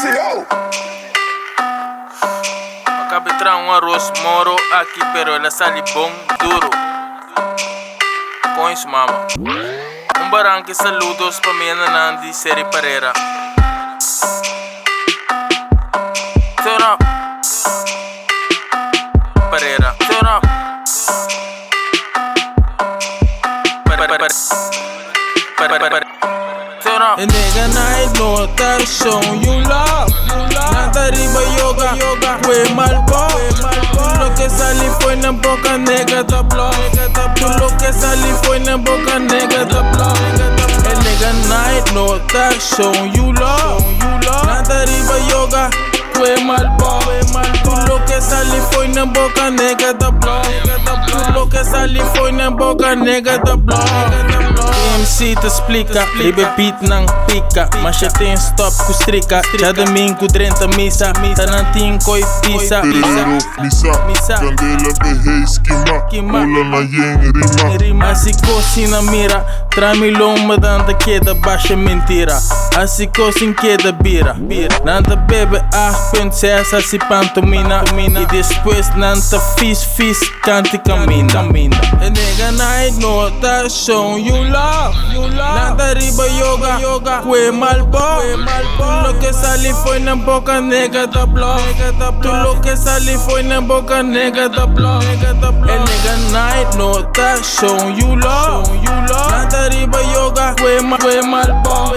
Easy yo. Acabé traer un arroz moro aquí, pero el a sali bon duro. Con su mama. Un baranque saludos pa mi Nandi Seri Parera. Turn up. Parera. Turn up. Turn up. Nigga night no ta show you love. Nada riba yoga, kwe mal po. Loke sali foi na boca nigga ta bluff. Tur loke sali foi na boca nigga ta bluff. E nigga night no ta show you love. Nada riba yoga, kwe mal po. Tur loke sali foi na boca nigga ta bluff. Tur loke sali foi na boca nigga ta bluff. MC ta splica, riba beat nan pica. Mas ya tin stop ku strika. Djadomingo drenta misa, ta nan tin koi pisa. Perero, misa, Misa. Candela beheis, kima, Kima. Pula na yen rima. Rima. Así cocina mira, Trami lomba danta queda baixa mentira. Así cocina queda bira. Nanta bebe 8.6 así pantomina. Y después nanta fis fis cante camina. E nigga night no ta show you love. Nanta riba yoga, kwe mal po. Loke sali foi na boca nigga ta bluff. Tur loke sali foi na boca nigga ta bluff. E nigga night no ta show you love. Nanta riba yoga, kwe mal, kwe mal po.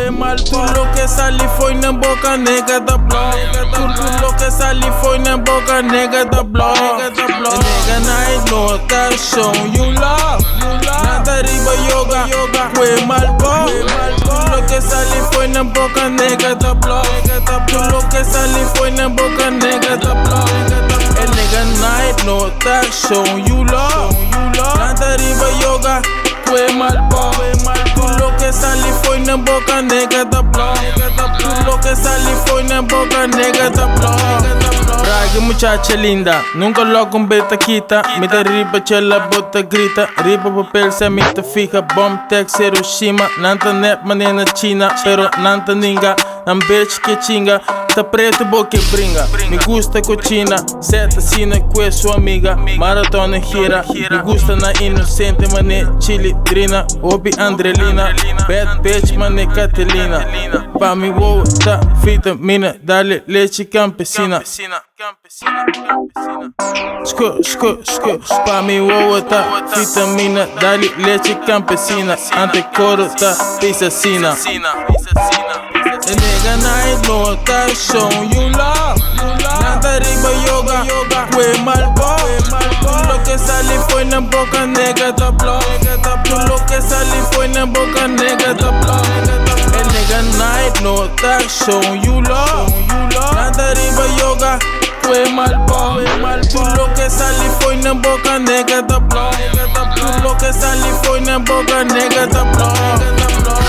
Tur loke sali foi na boca nigga ta bluff. Tur loke sali foi na boca nigga ta bluff. E nigga night no ta show you love. Nanta riba yoga, kwe mal po. Tur loke sali foi na boca nigga ta bluff. Tur loke sali foi na boca nigga ta bluff. E nigga night no ta show you love. Nanta riba yoga, kwe mal po. Tur loke sali foi na boca nigga ta bluff. Tur loke sali foi na boca nigga ta bluff. Braga muchacha linda, nunca logo un beta quita. Mi ta riba chela bota grita. Riba papel se mi ta fija. Bomb tex Hiroshima. Nanta net mané na China, pero nanta ninga. Nan bitch que chinga. Ta preto bo que bringa. Me gusta cochina, seta sina com sua amiga. Maratona gira. Me gusta na inocente mané chilindrina. Obi Andrelina. Bad bitch mané Catalina. Pa mi wow ta vitamina. Dale leche campesina. Sku, sku, sku. Pa mi wow ta vitamina. Dale leche campesina. Ante coro ta pisacina. E nigga night no ta show you love. Nanta riba yoga, kwe mal po. Tur loke sali foi na boca nigga ta bluff. Tur loke sali foi na boca nigga ta bluff. E nigga night no ta show you love. Nanta riba yoga, kwe mal po. Tur loke sali foi na boca nigga ta bluff. Tur loke sali foi na boca nigga ta bluff.